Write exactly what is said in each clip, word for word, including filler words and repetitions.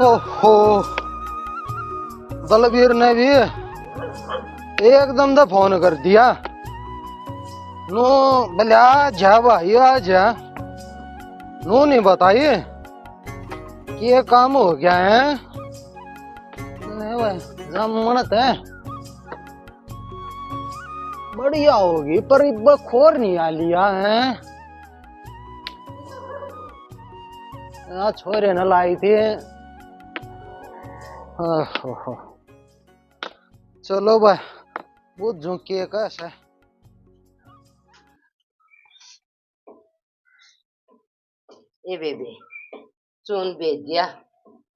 ओहो, बलबीर ने भी एकदम तो फोन कर दिया। नू बोले, "आ जा भाई, आ जा।" नू नहीं बताई कि ये काम हो गया है। नहीं भाई, जमणत है, बढ़िया होगी, पर इब खोर नहीं आ लिया है। आ छोरे ने लाई थी। आहो। चलो भाई, बुझूं के कैसे। ए बेबे, चून भेज दिया।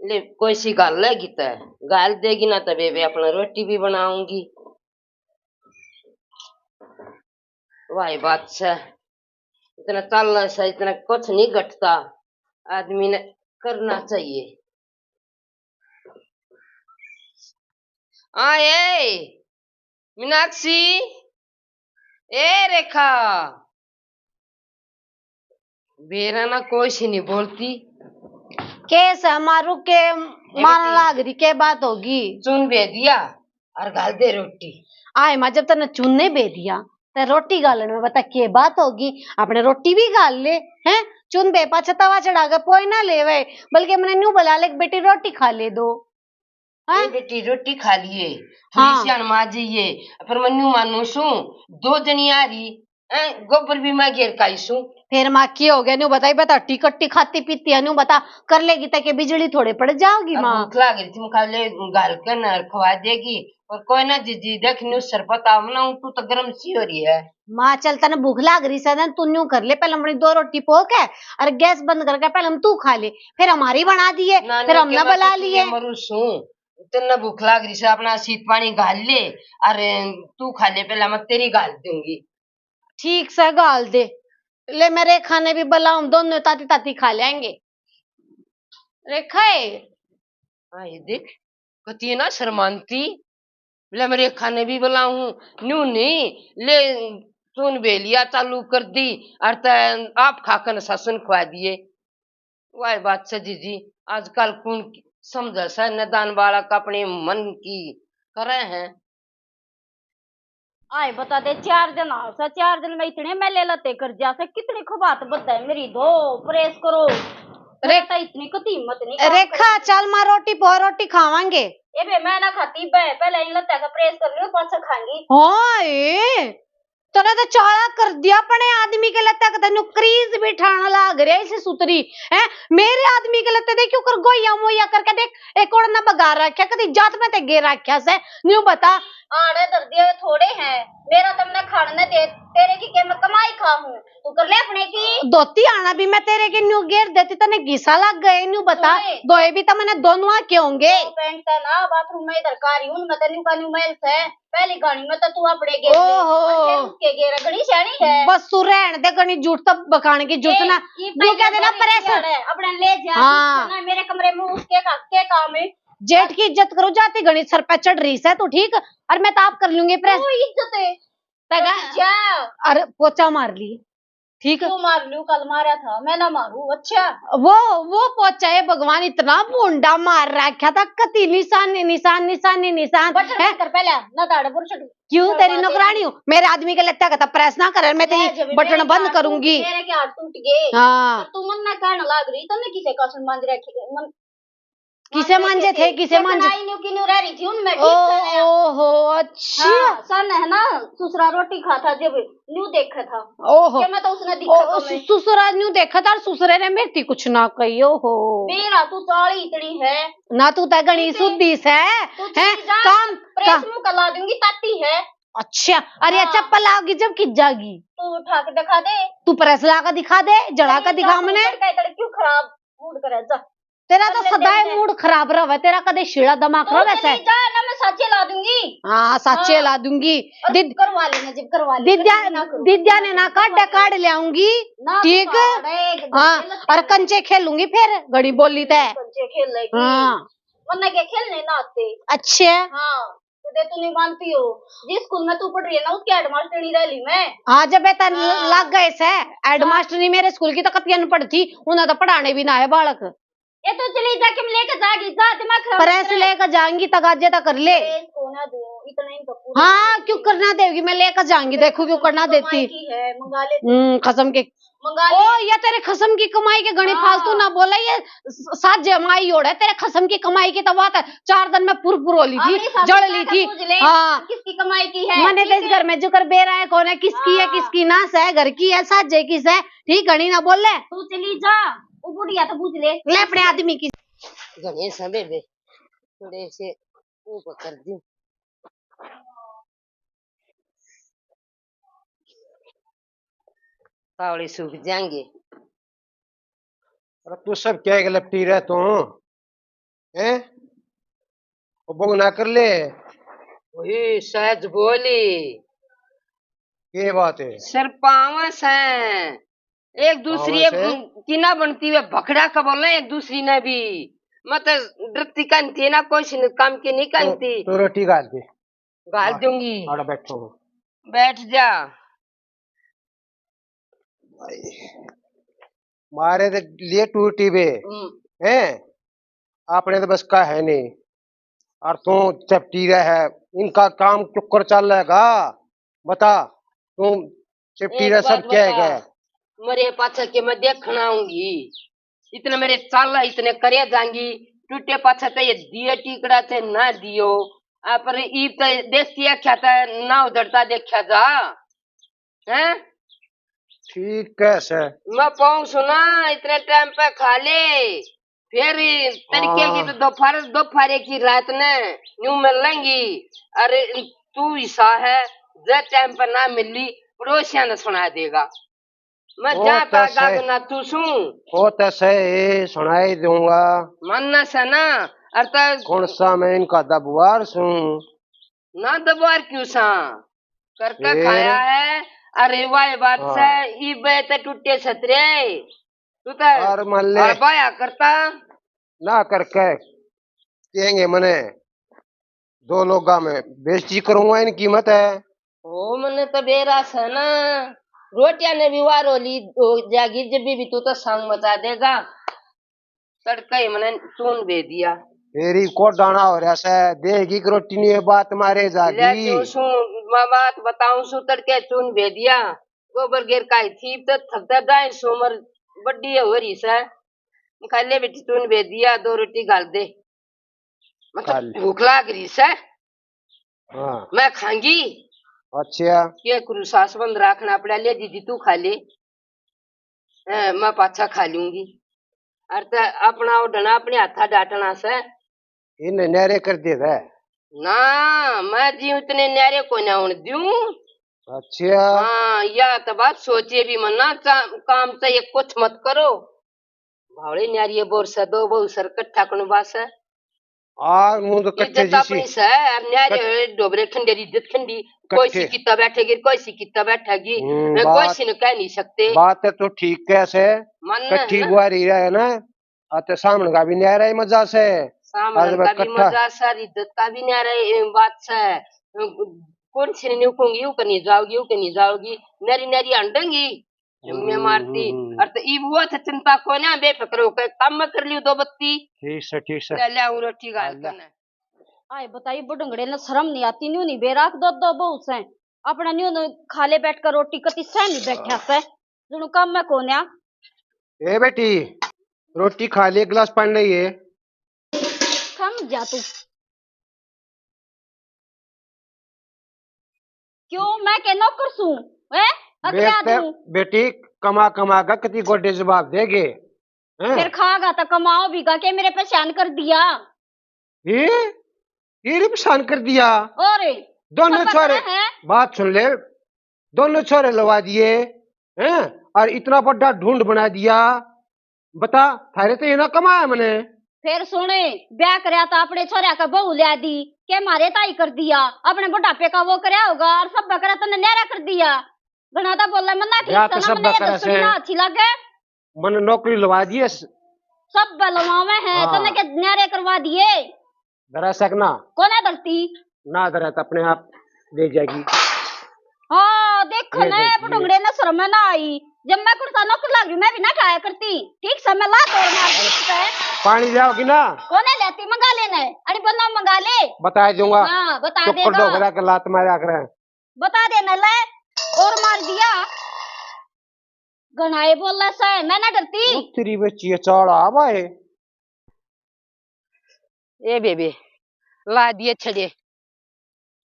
ले, कोई सी गाल लेगी तै, गाल देगी ना तो बेबे अपना रोटी भी बनाऊंगी। वाह बात से, इतना चाल से इतना कुछ नहीं घटता, आदमी ने करना चाहिए। आए मीनाक्षी, ए रेखा, बेरा ना कोई सी नहीं बोलती। के से मारू के मारन लाग रही, के बात होगी? चून बे दिया और घाल दे रोटी। आए माँ, जब तन्ने चून नहीं बे दिया, ते रोटी घालन में बता के बात होगी? अपने रोटी भी घाल ले, हैं? चून बे पाछे तवा चढ़ा के पोए ना लेवे, बल्कि मैंने न्यू बुला ले, "बेटी रोटी खा ले दो।" ए हाँ? बेटी, रोटी खा लिए, थोड़ी हाँ। सी अणमा जाइए, पर मैं न्यू मानू सू, दो जनी आ रही, हैं, गोबर भी मैं घेर काई सू। फिर माँ की हो गया, न्यू बताई, बता, टी कट्टी खाती पीती है, न्यू बता, कर लेगी तके बिजली थोड़े पड़ जाओगी अब माँ। भूख लाग रही थी, मैं कहा, ले, घाल के ना खवा देगी, और कोई ना जीजी, देख, न्यू शरबत आवना हूँ, तू तो गर्म सी हो रही है। माँ, चल, तने भूख लाग रही से ना, तू न्यू कर ले, पहले अपनी दो रोटी पोक है और गैस बंद करके पहले हम तू खा ले, फिर हमारी बना दिए, ना, फिर ना, हमने के मैं बुला तो लिए। मरू सूं, तन्ने भूख लाग रही से, अपना सीत पानी घाल ले, अरे तू खा ले, पहले मैं तेरी घाल दूंगी। ठीक से घाल दे, ले मैं रेखा ने भी बुलाऊं, दोनों ताती ताती खा लेंगे। रेखा है। हाँ, ये देख, कती ना शर्मांती, बोले, "मैं रेखा ने भी बुलाऊं।" न्यू नहीं, ले, तून बेलिया चालू कर दी, और तै आप खाकर सासुन खवा दिए। वाह बात से जीजी, आजकल कौन समझे से, नदान बालक अपने मन की करे हैं। आए बता दे, चार दिन आओ से, चार दिन में इतने मैले लते कर जा से, कितनी खबात बद्दा है मेरी, धो, प्रेस करो। रे-, मेरा तो इतनी कती हिम्मत नहीं काम रेखा, करती। चल माँ, रोटी पो, रोटी खावांगे। ए बे, मैं ना खाती बे, पहले इन लत्या का प्रेस कर लियो, पाछा खाएंगी। हाँ, ए, तने तो चाला कर दिया अपने आदमी के लत्या का, तन्नू क्रीज बिठाना लाग रहा इसे सुतरी, हैं? मेरे आदमी के लत्ते दे क्यों कर गोया मोया करके देख, एक और ना बगा रखा, कदी जात में ते गे रखा से, न्यू बता। आड़े धर दिए थोड़े हैं, मेरा तमने खान न दे, तेरे की के मैं कमाई खा हूँ, तू कर ले अपने की। धोती आना भी मैं तेरे के न्यू गेर देती, तने घिसा लग गए, न्यू बता। सुने। धोए भी तो मैंने दोनों आके होंगे। दो पैंट है ना, बाथरूम में इधर कारी हूँ, मैं तेनू का न्यू मैल से, पहली गानी में तो तू अपने गेर ले, ओहो। और फिर उसके गेर, घणी सियाणी है। बस तू रहन दे, घणी झूठ तो बखान की जरूरत ए, ना। ये तू पहले कह देना तो प्रेस। अपने ले जा, हाँ। ना मेरे कमरे में उसके का, के काम है? जेठ की इज्जत करो, जाती घणी सर पे चढ़ रही से तू, ठीक? और मैं तो आप कर लूंगी प्रेस। तू इज्जत है। तगा जा। अरे पोचा मार ली, ठीक? क्यों मार लूं? कल मारा था, मैं ना मारू। अच्छा। वो, वो पोचा है भगवान, इतना भूंडा मार रखा था, कती निशान, निशान, निशान, निशान। बटन है? बंद कर पहले, ना ताड़े पुरुष। क्यों, तेरी नौकरानी हूँ? मेरे आदमी के लत्ता का तो प्रेस ना करे, मैं तेरी बटन बंद करूंगी। मेरे के हाथ टूट गए। हाँ। तू मन ना कहना लाग रही, तन्ने किसे का सुन मांज रखी, मन किसे मांजे थे, किसे मांजे? न्यू की न्यू रह रही थी उनमें, ठीक से है। ओहो, अच्छा। हाँ, सन है ना, ससुरा रोटी खाता जब न्यू देखा था। ओहो। के मैं तो उसने दिखा ओ, तो सु-, मैं। ससुरा न्यू देखा था और ससुरे ने मेरी कुछ ना कही, ओहो। मेरा तू चाली इतनी है। ना तू तो घणी इतनी सुधी से, तू हैं? चली जा, काम, प्रेस का मुंह का ला दूंगी, ताती है। अच्छा, अरे हाँ। चप्पल आओगी जब खिंच जागी। तू उठा के दिखा दे। तू प्रेस ला के दिखा दे, जड़ा के दिखा मने। क्यों खराब मूड करे जा। तेरा तो सदाए मूड खराब रहे, तेरा कदे शिला दिमाग रहे से। जा ना, मैं साचे ला दूंगी। हाँ, साचे ला दूंगी। दिद-, करवा लेना जब करवा लेना, दिद्या, दिद्या ने ना काटा काट ले आऊंगी। ठीक। हाँ, और कंचे खेलूंगी फिर, घड़ी बोली तै। कंचे खेल लेगी। हाँ। मन्ने के खेलने ना आते। अच्छे। हाँ, तो दे तू नहीं मानती हो। जिस स्कूल में तू पढ़ रही है ना, उसकी हेडमास्टरनी रह ली मैं। हाँ, जब बेटा ल-, हाँ। लग गए से, हेडमास्टरनी मेरे स्कूल की तो कतिया न पढ़ती, उन्हें तो पढ़ाने भी ना है बालक। ये तो चली जा, के लेके जागी, जा, दिमाग खराब प्रेस मत कर। लेके जाऊंगी, तगाजे तक कर ले। प्रेस को ना दूं, इतना ही तो पूरा हाँ, क्यों करना देगी? मैं लेके जाऊंगी, देखो क्यों करना देती। कमाई की है, मंगा ले। हम्म, खसम के। मंगा ले। ओ, ये तेरे खसम की कमाई के घणी हाँ। फालतू ना बोले, ये स-, साजे माई ओढ़े, तेरे खसम की कमाई की तो बात है, चार दिन में पुरपुर हो ली थी, अपनी सासू जल माँ से ली थी। पूछ ले, हाँ। किसकी कमाई की है, मैंने तो ठीक इस है? घर में जुकर बेरा है, कौन है, किसकी है, हाँ। किसकी ना से, घर की है, साजे की से, ठीक, घणी ना बोले। तू चली जा, वो बुढ़िया तो पूछ ले। ले अपने आदमी की। घणे से बेबे, थोड़े से ऊपर कर दी। तावड़ी सूख जाएंगे। अरे तू सब क्या लपटी रह तू, हैं? वो बहू ना कर ले। वही सहज बोली। के बात है? सर पावस है, एक दूसरी पावस है? की ना बनती हुए भखड़ा का बोले एक दूसरी ने भी। मत डरती कंती ना, कोई सी काम की नहीं तो, कंती। तो रोटी घाल दे। घाल हाँ, दूंगी। आड़ा बैठो। बैठ जा। मारे तो लिए टूटी बे हम्म। हैं, अपने तो बस का है नहीं। और तू चपटी रह है, इनका काम चुक्कर चलेगा। बता, तू चपटी एक रह, बात सब क्या बता, है? मेरे पाछा के मैं देखना आऊंगी, इतने मेरे चाला इतने करे जाएंगी, टूटे पाछा तो ये दिए टिकड़ा थे ना दियो, आ पर ईब तो देसी आख्या था ना उधरता देखा जा, हैं? ठीक है सर। मैं पाऊं सुना, इतने टाइम पे खा ले, फिर तड़के की हाँ। तो दोपहर, दोपहर की रात ने यूं मिलेंगी। अरे तू हिस्सा है, जे टाइम पे ना मिली, पड़ोसिया ने सुना देगा। मैं वो जाता तो सही। गागना तू सूं। वो तो सही, सुनाई दूंगा। मानना से ना, अरे तो कौन सा मैं इनका दबवार सूं? ना दबवार क्यों सा? करके फिर? खाया है। अरे वाह बात हाँ। से, ई बे ते टूटे छतरे। तू तो और मान ले। और बाया करता। ना करके कहेंगे मने दो लोगा में बेइज्जती करूंगा इनकी मत है। ओ, मने तो बेरा से ना, रोटियां ने भी वार हो ली, हो जागी, जब भी तू तो संग मचा देगा। तड़के ही मने चून भेज दिया। तेरी को दाना हो रहा से, देगी कि रोटी नहीं है, बात मारे ले जागी। जो सू, मैं बात बताऊं सू, तड़के चून भेज दिया। गोबर गिर का ही थी, तो थकता गाय सोमर बड्डी हो रही से। खाले बेटी चून भेज दिया, दो रोटी घाल दे। मतलब खा ले। भूख लाग रही से। हाँ। मैं खांगी। अच्छा। के करू, सास बंद राखना पड़ा, ले दीदी तू खा ले। हैं, मैं पाछा खा लूंगी। अर ते अपना ओढ़ना अपने हाथा डाटना से। इन्हें न्यारे कर दे रे। ना, मैं जी उतने न्यारे को ना होने दूं। अच्छा। हाँ, या तो बात सोचे भी मना, चा-, काम तो ये कुछ मत करो। भावड़े न्यारी बोर से दो बहु सर कट्ठा कौन बास है? आ, मुंह तो कट्ठे इज्जत जैसी। अपनी से, अब न्यारे कट-, डोबरे खंडेरी इज्जत खंडी। कोई सी कट्ठे। कितना बैठेगी, कोई सी कितना बैठेगी। हम्म, मैं कोई बात, सी ने कह नहीं सकते। बात तो ठीक है से। मन कट्ठी है ना? बुआरी रहे ना, आ तो सामने का भी न्यारा ही मजा से। सामने आज का भी कट्ठा। मजा से, इज्जत का भी न्यारा ही बात से। कौन सी ने न्यू कहूंगी, यू करनी जाओगी, यू करनी जाओगी, न्यारी न्यारी अंडेंगी। मैं हम्म, मारती। हम्म, हम्म। और तो इब वो था चिंता को ना, बेफिक्र होकर काम में कर लियो दो बत्ती। ठीक से, ठीक से। ले, ले आऊं रोटी घाल के ना। आए बताइए, बुढ़ंगड़े ने शर्म नहीं आती, न्यू नहीं बेराक दो दो बहू से। अपना न्यू न खा ले बैठ कर रोटी, कति सह नहीं बैठा से। जुणु काम में कोन्या। ए बेटी, रोटी खा ले, एक गिलास पानी ले ये। थम जा तू। क्यों, मैं के नौकर सूं, हैं? अकल्या बेटे, दूं। बेटी, कमा कमा का कति गोडे जवाब देगे, हैं? फिर खागा तो कमाओ भी का, के मेरे पे शान कर दिया? ये, ये रे परेशान कर दिया। और दोनों सब छोरे, पता है। बात सुन ले, दोनों छोरे लवा दिए, हैं? और इतना बड़ा ढूंढ बना दिया। बता, थारे तो ये ना कमाया मैंने। फिर सुन, ब्याह करया तो अपने छोरा का बहू ल्या दी, के मारे ताई कर दिया, अपने बुढ़ापे का वो करया होगा और सब बकरा तने न्यारा कर दिया। घना तो बोला मन्ना ठीक ब्याह तो से ना, सब मन्ना ये बकरा तो सुनना से। अच्छी लगे। मन्ने नौकरी लवा दिए। सब लवावे हैं, हाँ। तने के न्यारे करवा दिए। धरा सक ना। कोने धरती? ना धरा तो अपने आप दे जाएगी। हाँ, देखो दे ना, देगी। बुढ़ंगड़े ने शर्म ना आई। जब मैं कुर्ता नौकर लाग रही, मैं भी ना खाया करती। ठीक से मैं लात और मार दी पे। पानी जाओगी ना? कोने लेती, मंगा लेना है। अरे बंदा मंगा ले। बता दूंगा। हाँ, बता चुक्कर देगा। डोकरा के लात मारा करे। बता देना ले। और मार दिया। घणाए बोला से, मैं ना डरती। ओ तेरी बच्ची है, चाल आ भाई। ए बेबे, ला दिए छड़े,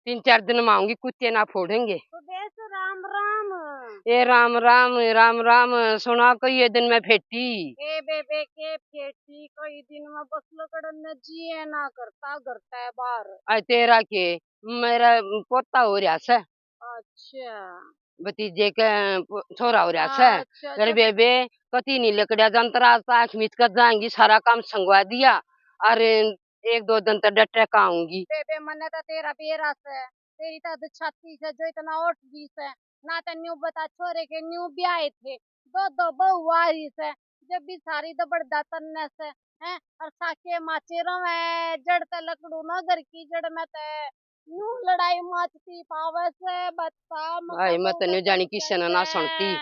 तीन चार दिन में आऊंगी, कुत्ते ना फोड़ेंगे। सुदेश राम राम। ए राम राम, राम राम। सुना, कई ये दिन में फेटी। ए बेबे के फेटी, कई दिन में बस लकड़न ने जिए ना करता, घर तै बाहर। आय तेरा के, मेरा पोता हो रहा से। अच्छा। भतीजे के पो-, छोरा हो रहा से। अच्छा, अरे अच्छा। बेबे, कती नहीं लकड़िया जंतरा, आज तो आँख मीच कर जाएंगी, सारा काम संगवा दिया। अरे एक दो दिन तो डटे का आऊंगी। बेबे, मन्ने तो तेरा बेरा से, तेरी तो अध छाती से जो इतना उठ गई से, ना तो न्यू बता छोरे के न्यू ब्याहे थे, दो दो बहू आ रही से, जब भी सारी दबड़ दातन ने से, हैं, और साके माचे रवे, जड़ ते लकड़ू ना घर की जड़ में ते, न्यू लड़ाई माचती पावे से, बता, मत भाई, मैं तो न्यू जानी किसे ने ना सुनती।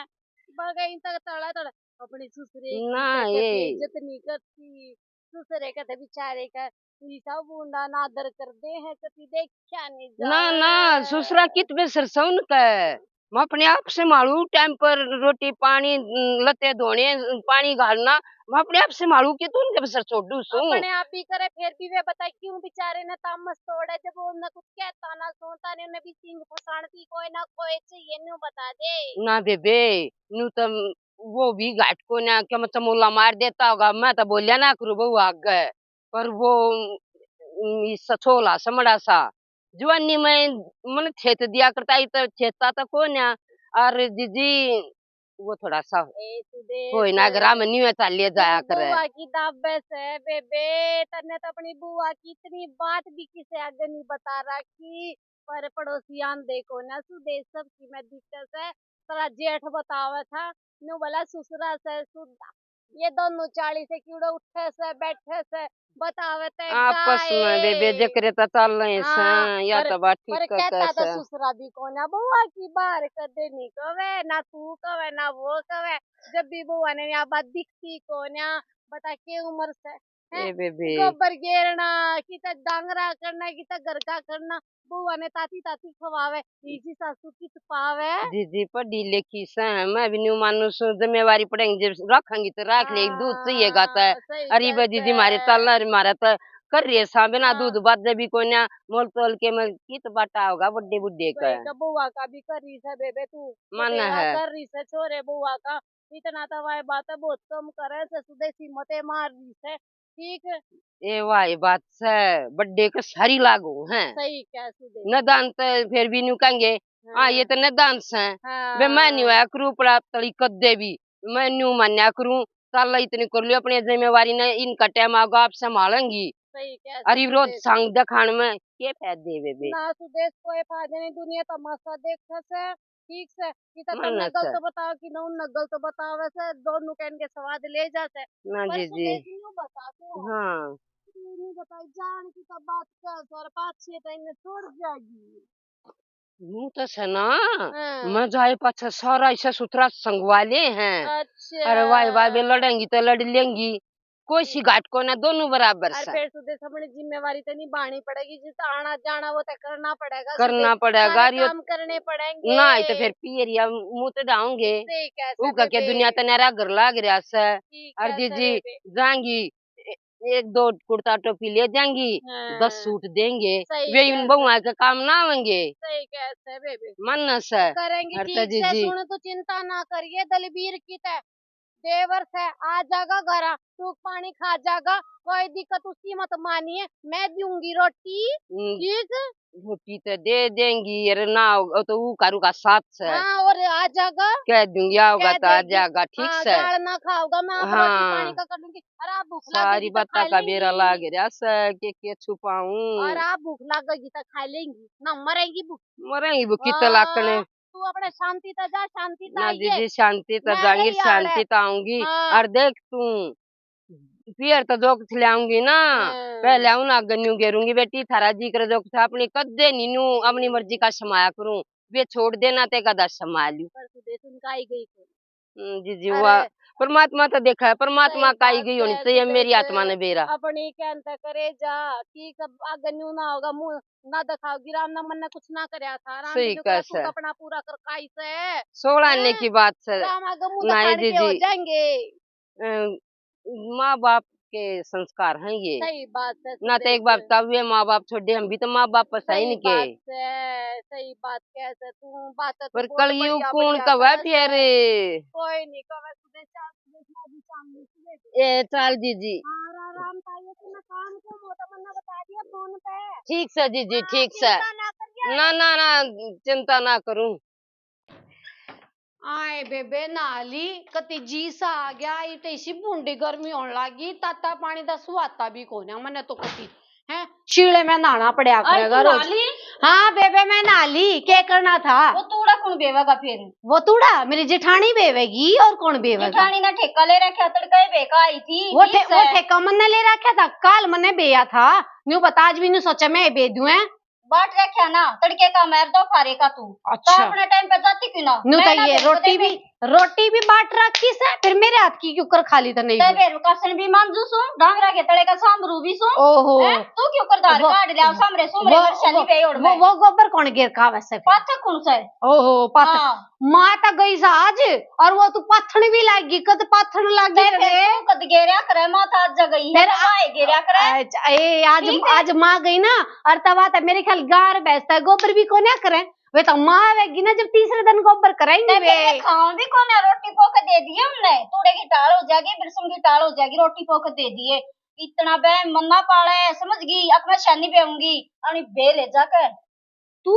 बगई तक तड़ा तड़ा, अपनी सुसरे की ना, इज्जत, ये इज्जत नहीं करती। सुसरे का तो बेचारे का, इसा बूंदा ना आदर कर दे है, कभी देखा नहीं ना, जावे। ना, सुसरा कित बेसर से उनका। मैं अपने आप संभालू, टाइम पर रोटी पानी, लत्ते धोने, पानी घालना, मैं अपने आप संभालू कि तू उनके बेसर छोड़ू सू। अपने आप भी करे, फिर भी वे बताए क्यों बेचारे ने तामस तोड़े, जब वो उनने कुछ कहता ना सुनता नहीं, उन्हें भी सिंग फसाण की कोई ना कोई चाहिए, न्यू बता दे। ना बेबे, न्यू तो वो भी घाट को ना, क्या मैं चमोला मार देता होगा, मैं तो बोलिया ना करूँ बहू आगे, पर वो, उम, इस छोला समड़ा सा, जवानी में मन खेत दिया करता, ये तो खेता तो कोन्या। और जीजी, वो थोड़ा सा ए, सुदेश, कोई ना, घर में न्यू है, चालिए जाया करे। बुआ की दाबे से, बेबे, तन्ने तो अपनी बुआ की इतनी बात भी किसे आगे नहीं बता रखी, पर पड़ोसी आन देखो ना, सुदेश सबकी मैं दिक्कत है, तेरा जेठ बतावे था, न्यू बोला, "सुसरा से सुधा।" ये दोनों चाली से क्यूड़े उठे से, बैठे से, बतावे ते आपस में गाए। बेबे जकरे तो चल रहे हाँ, से, या पर, तो बात ठीक पर कहता तो से। सुसरा भी कोना बुआ की बाहर कदे नहीं कवे, ना तू कवे, ना वो कवे। जब भी बुआ ने या बात दिखती कोना, बता के उम्र से, हैं? ए बेबे। गोबर गेरना, किते डांगरा करना, किते घर का करना, बुआ ने ताती ताती खवावे, इसी सासू की तपावे। जीजी पढ़ी लिखी से, मैं भी न्यू मानू सू, जिम्मेवारी पड़ेंगी, जब रखेंगी तो रख ले, दूध चाहिएगा तो। हाँ, सही अरे कहते बा जीजी, मारे हैं। चल, अरे मारे तो कर रही है सा, बिना हाँ। दूध बाजे भी कोन्या, मोल तोल के मैं कित बाटा होगा बड्डे बुड्ढे का। सही का, बुआ का भी कर रही से बेबे तू, मन तेरा है। कर रही से छोरे बुआ का, इतना तो वाह बात है, बहुत कम करे से, सुदेशी मते मार रही से। ठीक। ए वाह, ये बात से बड्डे के सारी लागू हैं। सही कह सुदेश। नदान ते फिर भी न्यू कहेंगे, हाँ, हाँ। ये तो नदान से। हाँ। बे मैं नहीं होया करूँ पड़ा तली कद्दे भी, मैं न्यू मान्या करूँ, चल इतनी कर लियो अपनी जिम्मेवारी ने, इनका टाइम आगा आप संभालेंगी। सही कह अरे रोज सुदेश। संग दिखाण में के फायदे बेबे? ना सुदेश, कोई फायदा नहीं, दुनिया तमाशा देखे से। ठीक से, कि तो मन तन्ने से। गलत बताओ कि ना उनने गलत बतावे से, दोनों कहन के स्वाद ले जा से। ना पर जीजी। सुदेश न्यू बता तू। हाँ। तू न्यू बता, जान की तो बात कर, सर पाछे तो इन्हें छोड़ जाएगी। न्यू तो से ना, हाँ। मैं जाए पाछे सारा ऐसा सुथरा संगवा ले हैं। अच्छा। अरे वाह, वाह, वे लड़ेंगी तो लड़ लेंगी। कोई सी घाट को ना, दोनों बराबर अरे से। फिर सुदेश अपनी जिम्मेवारी तो निभानी पड़ेगी, जिस आना जाना वो तो करना पड़ेगा, करना सुदेश पड़ेगा, सारे अरे यो काम करने पड़ेंगे। ना, ये तो फिर पियरिया मुंह तो डाऊंगे। सही कह ऊ सके कह के बेबे। दुनिया तो नरा घर लाग रहा से। ठीक अरे कह जीजी सके बेबे। जाएंगी, ए-, एक दो कुर्ता टोपी ले जाएंगी, हाँ। दस सूट देंगे, सही वे कह उन सके। बहुआ के काम ना आवेंगे। सही कह से बेबे। मन से। करेंगे अरे तो ठीक से, जीजी। सुन तू चिंता ना करिए दलबीर की ते। देवर से आ जागा घरा, सूख पानी खा जागा, कोई दिक्कत उसकी मत मानिए, मैं दूंगी रोटी। हम्म। ठीक। रोटी तो दे देंगी, अरे ना हो तो ऊ कारू का साथ से। हाँ, और आ जागा। कह दूंगी, आओगा कह तो आ देगी। जाएगा, ठीक हाँ, से। गाल ना खाओगा, मैं आप रोटी हाँ। पानी का कर लूंगी। अरे आप भूख सारी लगेगी तो बात खा का बेरा लेंगी। लाग रहा से, के के छुपाऊं। और आप भूख लगेगी तो खा लेंगी, ना मरेंगी भूख। मरेंगी भूख कित हाँ। लाकने। तू अपने शांति तै जा, शांति तै ना आइए। जीजी, शांति तै मैं जाऊंगी, नहीं आ रहा। शांति तै आऊंगी। हाँ। और देख तू, पियर तो जो कुछ ले आऊंगी ना, हाँ। पहले उन आगे न्यू गेरूंगी, बेटी, थारा जी करे जो कुछ अपनी कदे नहीं न्यू अपनी मर्जी का समाया करूं, वे छोड़ देना ते कदा समाया लूं। पर तू देख, उनका आई गई तो। हम्म, जी, जी, अरे, वाह। परमात्मा तो देखा है, परमामा सही का ही बात गई होनी है, चाहिए मेरी आत्मा ने बेरा। अपनी कहन तै करे जा, ठीक है, आगे न्यू ना होगा, मुंह ना दिखाओगी राम, ना मन ने कुछ ना करया था, राम सही ने कह तू सै। अपना पूरा कर काई से। सोलह आने हैं? की बात से। राम आगे मुंह नहीं, दिखाने जी, के हो जी। जाएंगे। अ, माँ बाप के संस्कार हैं ये। सही बात है, ना तो एक बार बिल्कुल। तब ये माँ बाप छोड़े, हम भी तो माँ बाप पर सही सही नहीं के। बात है, सही बात कह से तू, बात तो पर बहुत कलयुग बढ़िया, कौन बढ़िया कहवा कह फिर? से। कोई नहीं कहवा, सुबह चाल, सुबह चाल, सुबह चाल, सुबह चाल। ए, चाल जी, जी। हाँ, रा-, राम ताई, तूने काम को मोटा मन्ना बता दिया फोन पे। ठीक से जी, जी, हाँ, ठीक से। चिंता ना करिए। ना, ना, ना, चिंता ना करूं। आए बेबे नहा ली, कति जी सा आ गया, इतनी सी बूंदी गर्मी होने लागी, ताता पानी दा सुहाता भी कोन्या मने तो कति, हैं, शीले में नहाना पड़ा अरे, करेगा तू नहा रोज। ली? हाँ बेबे, मैं नहा ली, के करना था? वो तूड़ा कौन बेवेगा फिर? वो तूड़ा मेरी जेठानी बेवेगी, और कौन बेवेगा? जेठानी ने ठेका ले रखा, तड़के बेका आई थी, वो ठीक ठे-, वो है। ठेका मन्ने ले रखा था, काल मन्ने बेया था, न्यू बता, आज भी न्यू सोचा मैं बे दूं, हैं? बाट रखा ना, तड़के का मार दो फारे का तू। अच्छा। तो अपने टाइम पे जाती क्यों ना? न्यू मैं तो ना ये देखो रोटी भी, भी। रोटी भी बाट रखी से, फिर मेरे हाथ की क्यों कर खा ली तने? तो फिर कसन भी मांजू सू, डांगरा के तले का सांभरू भी सू। ओहो। हैं? तू क्यों कर धार वो, काट लिया, वो, सामरे सुमरे वो, वर्षा वो, नहीं पे ओढ़ वो, में। वो गोबर कौन गिर का वैसे फिर? पाथक कौन सा है? ओहो, पाथक। हाँ। माँ तो गई सा आज, और वो तू पाथण भी लागी, कद पाथण लागी ते रे? फिर तू कद गेरया करे, माँ तो आज गई है, फिर तो आ-, आए गेरया करे। अच्छा, ए, आज, ठीक है। आज माँ गई ना, और तवा तो मेरे ख्याल गार भैंस था, गोबर भी कोन्या करे। वे तो माँ आवेगी ना, जब तीसरे दिन गोबर कराएंगे ते वे। फिर खाऊं भी कोन्या, रोटी पोक दे दिए हमने, तूड़े की टाल हो जाएगी, बिरसम की टाल हो जाएगी, रोटी पोक दे दिए। इतना बे मन्ना पाले, समझ गई, अपना शानी बेऊंगी, अपनी बे ले जाकर। तू,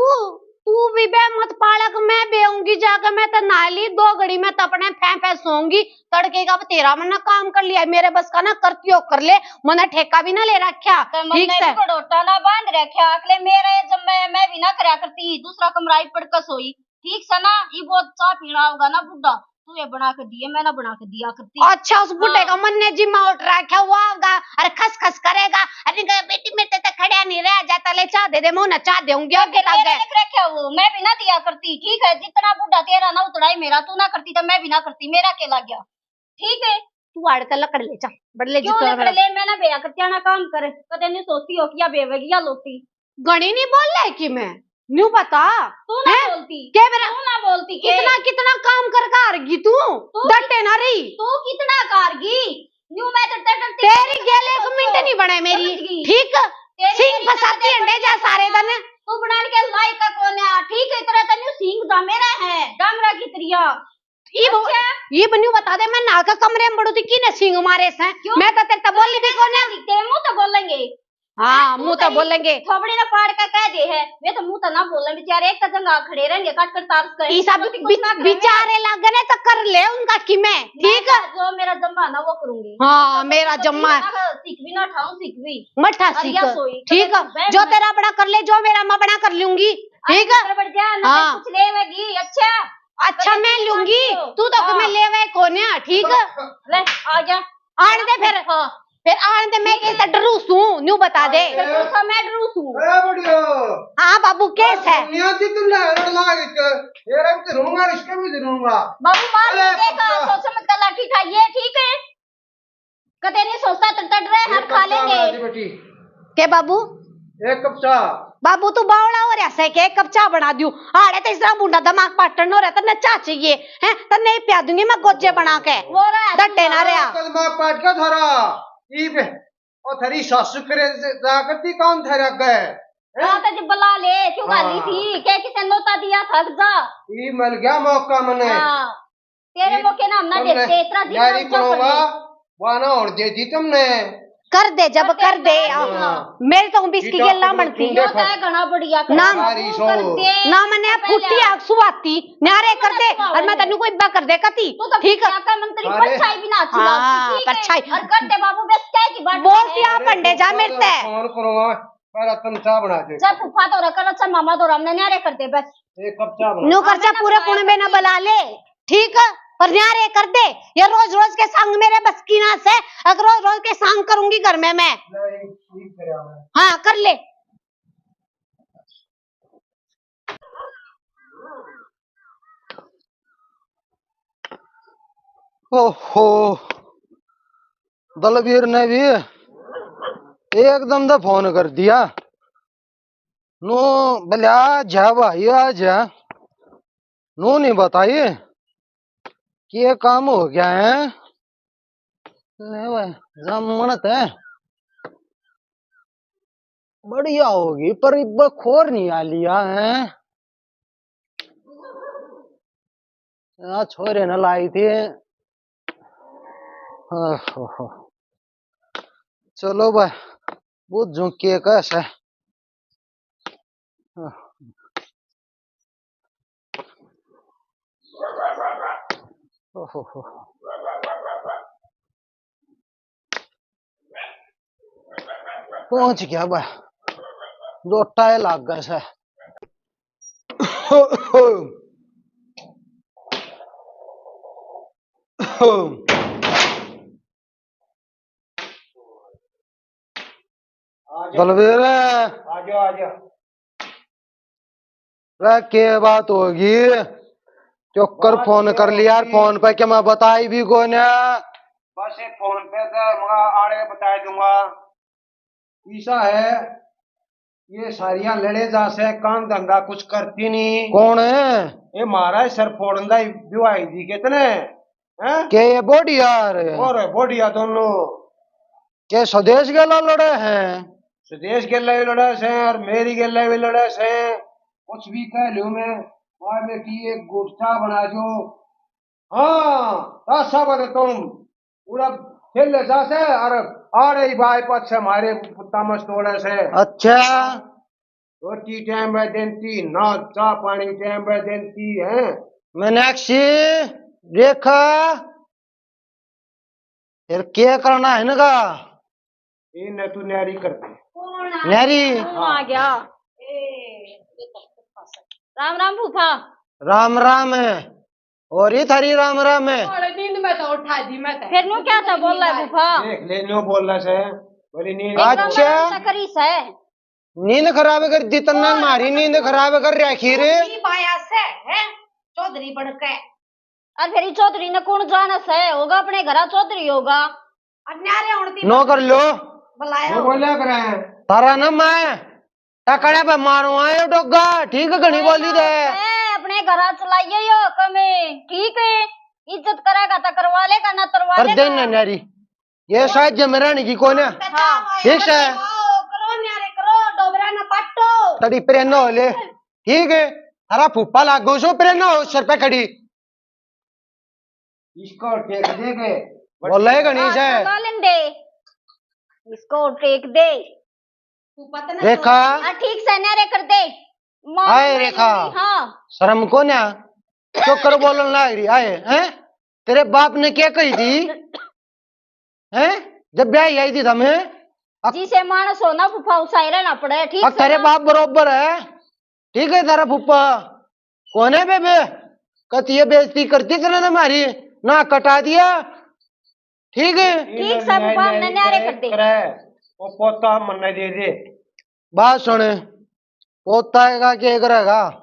तू भी बे मत पालक, मैं बेऊंगी जाके, मैं तो नहा ली, दो घड़ी में तो अपने फै फै सोऊंगी, तड़के का बतेरा मन्ने काम कर लिया, मेरे बस का ना करती हो कर ले, मन्ने ठेका भी ना ले रखा, तो ठीक मन्ने से। भी बड़ोटा ना बांध रखा, अगले मेरे जब मैं, मैं भी ना करया करती, दूसरा कमरा ही पड़ के सोई, ठीक से ना, ये बहुत चाह पीना होगा ना बुढ़ा, तू ये बना के दिए, मैं ना बना के दिया करती। अच्छा, उस बुढ़े हाँ। का मन ने जिम्मा उठ रखा हुआ होगा, अरे खस खस करेगा, अरे कहे, "बेटी, मेरे ते खड़ा नहीं रहा जाता, ले चाह दे दे, मैं ना चाह देऊंगी।" और और फिर कितना मेरे दे? लिख रखे वो, मैं भी ना दिया करती, ठीक है, जितना बुढ़ा तेरा ना उतना ही मेरा, तू ना करती तो मैं भी ना करती, मेरा के लग गया, ठीक है। तू आड़ के लकड़ ले, चल, बड़ ले क्यों जितना लकड़ बड़ा। ले, मैं ना बेया करती, ना काम कर, कदे नहीं सोचती हो कि या बेवेगी या लोटी। घणी नहीं बोल ले कि मैं, न्यू बता। तू ना हैं? बोलती। के मेरा तू ना बोलती के? कितना, कितना काम कर कारगी तू? तू डटे ना रही। तू कितना कारगी? न्यू मैं डरते डरते तेरी गेल एक मिनट नहीं बने मेरी। समझ गई। ठीक? तेरी सिंग मेरी फसाती ना अंडे जा सारे दिन। तू बनाने के लायक का कौन है? ठीक है, इतरे तन्यू सिंग जा मेरा है, डांगरा की तरिया। इब, अच्छा। इब न्यू बता दे, मैं नहा के कमरे में बड़ू थी, किने सिंग मारे से? क्यों? मैं तो तेरे तो बोली भी कोने। दिखते हैं, मुंह तो बोलेंगे। हाँ, हैं, तू मुंह तो तेरी बोलेंगे। थोबड़ी ने पाड़ के कह दे है, वे तो मुंह तो ना बोले बेचारे, एक तो जंगा खड़े रहेंगे, काट कर तार से। ई सब तो कुछ बि-, ना करेंगे। बिचारे लागे ने तो कर ले उनका की मैं, ठीक? मैं जो मेरा जम्मा ना वो करूंगी। हाँ, तो मेरा तो जम्मा। ना सीख भी ना ठाऊं, सीख भी। मठा और सीख, या सोई, तो ठीक? मैं जो मैं तेरा बड़ा कर ले, जो मेरा मैं बड़ा कर लूंगी, ठीक? अंदर बढ़ जा, ना हाँ। कुछ लेवेगी, अच्छा? अच्छा, मैं लूंगी। तू तो हाँ। मैं लेवे कोन्या, ठीक? ले, आ जा। आन दे फिर। हाँ। फिर आन दे, मैं किस डरू सूं, न्यू बता दे। हाँ, तो मैं डरू सूं। ए, बढ़िया। हाँ, बाबू, केस है? दुनिया की तुम लहर लाग के, ये रंग तो रहूंगा, इसके भी रहूंगा। बाबू, मार अरे, नहीं देगा, पक्का। सोच समझ कर लाठी खाइए, ठीक है? कदे नहीं सोचता, तड़ तड़ रहे, ये हर खा पक्का लेंगे। बना दे बेटी। के बाबू? एक कप चाह। बाबू, तू बावला हो रहा से के एक कप चाह बना दियो? आड़े तो इसरा मुंडा दिमाग पाटन हो रहा, तन्ने चाह चाहिए, हैं? तन्ने ही प्या दूंगी मैं गोजे बना के। वो रहा, डटे ना रहा। दिमाग पाट का थारा। ई बे, ओ थारी सासू करे जा करती कौन थारे आगे? हैं? हाँ, तो जी बुला ले, क्यों हाँ। गाली थी? के किसे नोता दिया था जा? ई मिल गया मौका मने। हाँ। तेरे ये मौके ना हम ना तुमने देखते, इतना जितना यारी ऊंचा कर करोगा, ले। वाना और दे दी तुमने। कर दे, जब कर दे, कर दे, हाँ। हाँ। मेरे तो बिस्की के ला बनती। यो तो है घना बढ़िया कर ना। हमारी सो। कर दे। ना मने पहले फुटी आ। आग सुवाती, न्यारे कर दे, और मैं तन्नू कोई बा कर दे कती। तू तो ठीक है। क्या का मंत्री अरे। परछाई भी ना अच्छी हाँ, लगती, ठीक है? परछाई। और कर दे बाबू, बस क्या की बात बोलती है? आप अंडे जा मेरे ते। फोन करो, पहला तुम चाह बना दे। चाहे फूफा तो रखा, चाहे मामा तो राम ने न्यारे कर दे बस। एक कप चाह बना। न्यू कर हाँ, चाह मैं पूरे ना कुणबे ना बुला ले। ठीक, पर न्यारे कर दे। ये रोज रोज के संग मेरे बस की ना से, अगर रोज रोज के संग करूंगी घर में मैं। नहीं, ठीक है यार। हाँ, कर ले। ओहो, दलबीर ने भी एकदम तो फोन कर दिया। नू बोले, "आ जा भाई, आ जा।" नू नहीं बताई कि ये काम हो गया है। ले भाई, जामण ते बढ़िया होगी, पर इब खोर नहीं आ लिया है। आ छोरे ने लाई थी। ओहो। चलो भाई, बुझूं के कैसे। ओहो। पहुंच गया बा, लोटा ए लाग गया से। दलबीर, आ जाओ, आ जाओ। वे के बात होगी? चक्कर बात फोन ये कर लिया यार, होगी। फोन पे क्या मैं बताई भी कोन्या। बस ये फोन पे तो मैं आड़े बता दूंगा। ऐसा है, ये सारियां लड़े जा से, काम धंधा कुछ करती नहीं। कौन है? ये महाराज सर फोड़न दा ही विवाही दी कितने, हैं? के ये बोडियार? और बोडिया दोनों। के स्वदेश गेला लड़े हैं? स्वदेश गेला भी लड़े से और मेरी गेला भी लड़े से। कुछ भी कह लूं मैं, मार बेटी एक गुटका बना दो। हाँ, तासा बने तुम। उड़ा खेल जा से और आ रही बाई पाछे मारे कुत्ता मस्त तोड़े से। अच्छा। रोटी टाइम पे देती, ना चाय पानी टाइम पे देती है। मीनाक्षी, रेखा, फिर क्या करना है इनका? इन्हें तू न्यारी कर दे। कौन आ न्यारी? कौन आ गया? ए, राम राम फूफा। राम राम है। और ये थारी राम राम है। और नींद में तो उठा दी मैं तो। फिर न्यू क्या था बोल रहा है फूफा? देख ले, न्यू बोल रहा से। बोली नींद अच्छा। खराब करी से। नींद खराब कर दी तन्ने, और मारी नींद खराब कर रखी रे। चौधरी बाया से, हैं? चौधरी बन के। और फिर ये चौधरी ने कौन जाना से? होगा अपने घरा चौधरी होगा। और न्यारे होण दी नो कर लो। बुलाया वो हो। बोला करे। तारा ना मैं टकड़ा पे मारूं आयो डोगा, ठीक है, घणी बोली दे। ए, अपने घरा चलाइए यो कमे, ठीक है? इज्जत करेगा तो करवा लेगा, ना करवा कर लेगा। देना न्यारी। ये शायद जमरानी की कोने। हाँ। ठीक से। आओ, करो न्यारे करो, डोबरा ना पाटो। तड़ी प्रेरणा हो ले। ठीक है। हरा फूफा लागो सो प्रेरणा हो सर पे खड़ी। इसको टेक दे के। बोले गणेश है। हाँ, लगा लेन दे। इसको टेक दे। फूफा तो ना रेखा। हाँ, ठीक से न्यारे कर दे। माँ आए ने रेखा। हाँ। शर्म को ना। चोकर बोलन लाग रही आए, हैं? तेरे बाप ने क्या कही थी? हैं? जब ब्याह आई थी तमे? अक- जिसे मानस हो ना फूफा, उसाई रहना पड़े, ठीक अक से तेरे ना? बाप बरोबर है, ठीक है, तेरा फूफा। कौन है बेबे? कती ये बेइज्जती करती तने ना मारी, ना कटा दिया, ठीक है? ठीक से फूफा, हमने न्यारे कर दे। करे, वो पोता मन्ने दे दे। बात सुन, पोता का के करेगा?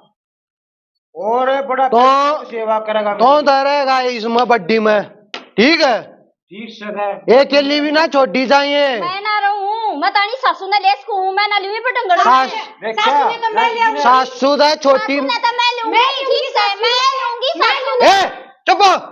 और बड़ा तो, सेवा करेगा तो मेरी। तो रहेगा इसमें बड्डी में, ठीक है? ठीक से रह। एक केली भी ना छोड़ी चाहिए। मैं ना रहूं, मैं तानी सासू ने लेस को हूं, मैं ना लूंगी पटंगड़। सास-, देखा? सासू ने तो मैं लूंगी। सासू तो छोटी। सासू ने तो मैं लूंगी, मैं लूंगी ठीक से, मैं लूंगी सासू ने। ए, चुप।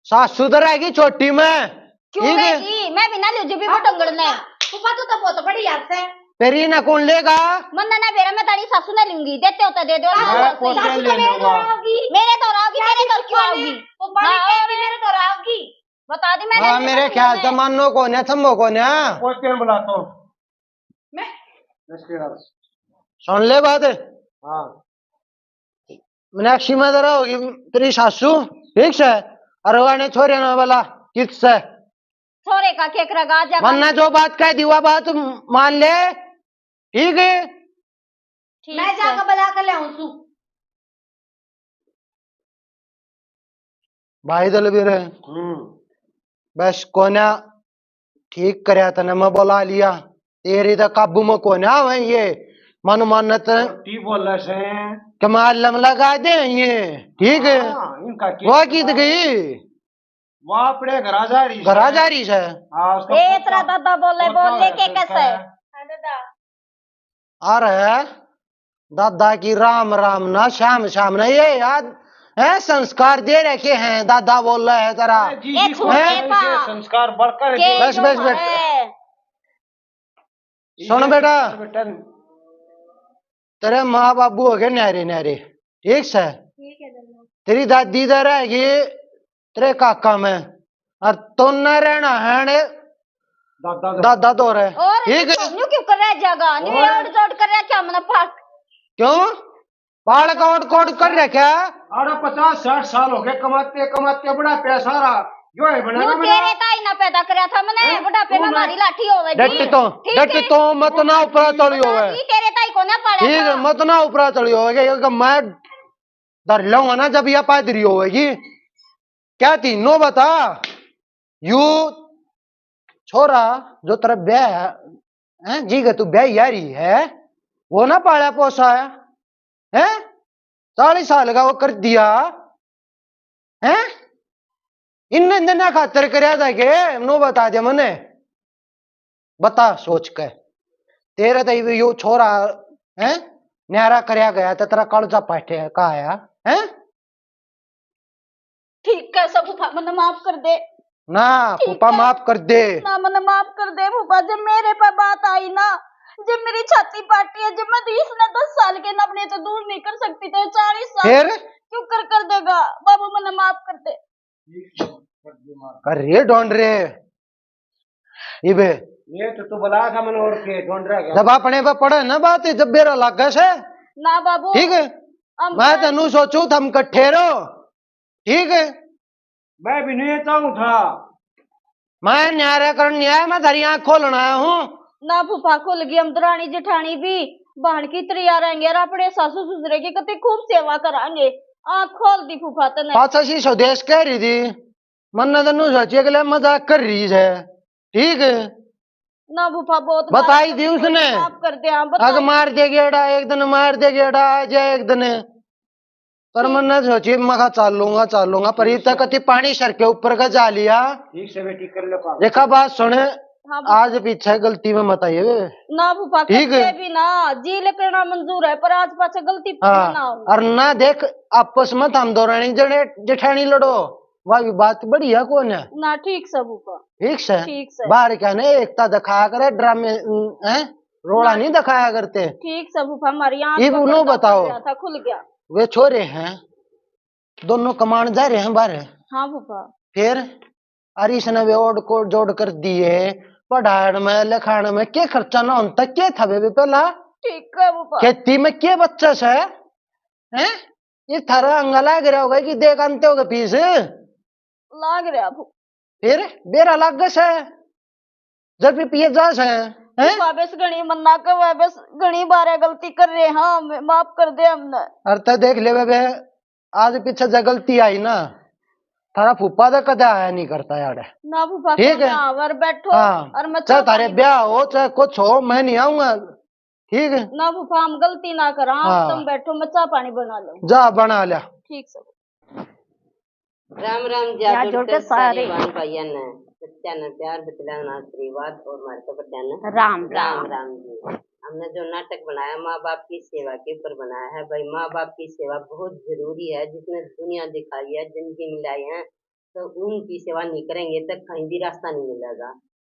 सासू तो रहेगी छोटी में। क्यों ठीक है? रहेगी? मैं भी ना लूं जी भी हाँ, पटंगड़ ने। फूफा, तू तो बहुत बड़ी हद है। तेरी ना कौन लेगा? मन्ना ना बेरा, मैं तारी सासू ने लूंगी। देते हो तो दे दो। हाँ, मैं सासू तो मेरे तो आओगी। मेरे तो आओगी, मेरे तो क्यों आओगी? फूफा ने हाँ, कहा कि मेरे तो आओगी। बता दी मैंने। हाँ, मेरे ख्याल से मानो को ना, थम्बो को ना। क्वेश्चन बुला तो। मैं सुन ले बात। हाँ। मीनाक्षी में जरा होगी तेरी सासू, ठीक से, और वाने छोरे ना वाला किस से। छोरे का के करेगा, जा वरना जो बात कह दी, वह बात मान ले, ठीक है? ठीक मैं है। जाकर बुला कर ले आऊं सू। भाई दलबीर, हम्म। बस कोन्या ठीक करया तने, मैं बुला लिया। तेरे तो काबू में कोन्या आवे ये मन मानत। ठीक बोला से। कमाल लम लगा दे ये, ठीक है? हाँ, इनका क्या वो की तो गई। वहाँ अपने घरा जा रही घरा जा रही है। हाँ, उसका ए, तेरा दादा बोले, बोले के कैसे? आ रहा है दादा की राम राम ना, श्याम श्याम ना, ये याद है, संस्कार दे रखे हैं, दादा बोल रहा है तेरा। जी, जी, हैं? संस्कार बढ़कर बस, बस, बस। सुन बेटा, तेरे माँ बाबू हो गए न्यारे न्यारे, ठीक से? तेरी दादी इधर रहेगी तेरे काका में, और तोने रहना है ने दादा दो। दादा दो रहे, ठीक है? न्यू क्यों कर रहा जागा? न्यू और? जोड़ जोड़ कर रहा क्या मना पाक? क्यों? बाल काट काट कर रहा क्या? अरे पचास साठ साल हो गए कमाते कमाते, बड़ा पैसा रहा, यो है बना न्यू ना बना। तेरे ताई ना पैदा करया था मैंने, हैं? बुढ़ापे में हमारी लाठी होवेगी। डट्टी तो, ठीक है? डट्टी तो मत ना ऊपर चढ़ी होवे। तेरे ताई को ना पाड़ा ठीक है, मत ना ऊपर चढ़ी होवे, मैं धर लूंगा ना जब यह पादरी होवेगी। क्या थी नो बता, यू छोरा जो तेरा ब्याह है, हैं, जी के तू ब्याह यारी है, वो ना पाला पोसा है, हैं? चालीस साल का वो कर दिया, हैं? इन्ने इन्ने खातर करया था के नो बता दे मने, बता सोच के। तेरे तो यो छोरा है न्यारा करया गया तो तेरा कालजा पाठे का आया है। ठीक है सब फूफा, मने माफ कर दे। ना फूफा, माफ कर दे ना, मने माफ कर दे फूफा। जब मेरे पे बात आई ना, जब मेरी छाती पाटी है, जब मैं तो इसने दस साल के ना अपने तो दूर नहीं कर सकती, तो चालीस साल फिर क्यों कर कर देगा बाबू, मने माफ कर दे। कर रे ढोंड रे इबे। ये तो तू बुला था मन और के ढोंड रहा क्या? जब अपने पे पड़े ना बात, जब बेरा लागे से। ना बाबू। ठीक है। मैं तनु सोचू थम कट्ठे रहो। ठीक है। मैं भी नहीं चाहूँ था। मैं न्यारा करन नहीं आया, मैं थारी आँख खोलन आया हूँ। ना फूफा, खुल गई हम दरानी जेठानी भी। बहन की तरिया रहेंगे और अपने सासू ससुरे की कति खूब सेवा करांगे। आँख खोल दी फूफा तने। पाछा सी स्वदेश कह रही थी, मन्ने तन्नू सोची अगले मजाक कर रही है। ठीक है। ना फूफा, बहुत बताई थी उसने। माफ कर दे। हाँ, अग मार दे गेड़ा, एक दिन मार दे गेड़ा, आ जाए एक दिन। पर मन्ने सोची मखा चालूंगा चालूंगा, पर इब तक कति पानी सर के ऊपर का जा लिया। ठीक से बेटी कर लो काम। देखा बात सुने, हाँ, आज पीछे गलती में मत आइए। ना फूफा, ठीक है। भी ना जी लेकर ना मंजूर है, पर आज पाछे गलती हाँ। ना हो। और ना देख, आपस में थम दो रानी जने जेठानी लड़ो, वह भी बात बढ़िया कौन है? ना, ठीक से फूफा। ठीक से? ठीक से। बाहर क्या ने एकता दिखाया करे, ड्रामे, हैं? रोला नहीं दिखाया करते। ठीक से फूफा, हमारी आँख ये का बोलो पर्दा बताओ। खुल गया था, खुल गया। वे छोरे हैं, दोनों कमाण जा रहे हैं बाहर। हाँ फूफा। फिर? अरे इसने वे ओड को जोड़ कर दिए, पढ़ाण में, लिखाण में के खर्चा ना होता, के था वे पहला? ठीक है फूफा। खेती में के बच्चा से? हैं? ये थारा अंगा लाग रहा होगा कि देख आनते होगे फीस? लाग रहा फूफा। फिर बेरा लाग से, जब भी पिए जा से, हैं? फूफा बस घणी मन्ना के, वह बस घणी बारे गलती कर रहे हैं, हम माफ कर दे हमने। अरे तै देख ले बेबे, आज पीछे जब गलती आई ना, थारा फूफा तो कदे आया नहीं करता यार। ना फूफा, ठीक है? और बैठो हाँ। और मैं चाहे थारे ब्याह हो, चाहे कुछ हो, मैं नहीं आऊंगा। ठीक है? ना फूफा, हम गलती ना करा, हाँ। तुम बैठो, मैं चाय पानी बना लूं। जा बना लिया। ठीक से। राम राम जी, या जोड़ के सारे बहन भाइयां ने, बच्चा ने प्यार, बचला ने आशीर्वाद और मारे तो बच्चा ने राम राम। राम राम जी। हमने जो नाटक बनाया माँ बाप की सेवा के ऊपर बनाया है भाई। माँ बाप की सेवा बहुत जरूरी है, जिसने दुनिया दिखाई है, जिंदगी मिलाई है, तो उनकी सेवा नहीं करेंगे तो कहीं भी रास्ता नहीं मिलेगा।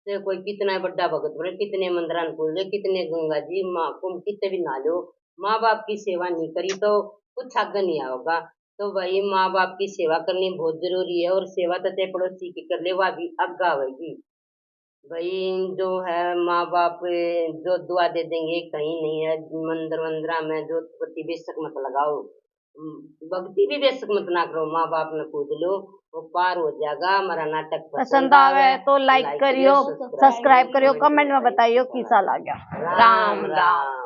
चाहे कोई कितना बड़ा भगत बने, कितने मंदिर खोल ले, कितने गंगा जी महाकुंभ कितने भी नहा लो, माँ बाप की सेवा नहीं करी तो कुछ आगे नहीं आओगा। तो भाई माँ बाप की सेवा करनी बहुत जरूरी है, और सेवा तो ते पड़ोसी की कर ले, वह भी आगे आवेगी। भाई जो है माँ बाप जो दुआ दे देंगे कहीं नहीं है, मंदिर वंदिरा में जोत बत्ती बेशक मत लगाओ, भक्ति भी बेशक मत ना करो, माँ बाप ने पूज लो, वो पार हो जाएगा। हमारा नाटक पसंद आवे तो like करियो, subscribe करियो, comment में बताइयो किसा लाग्या। राम राम।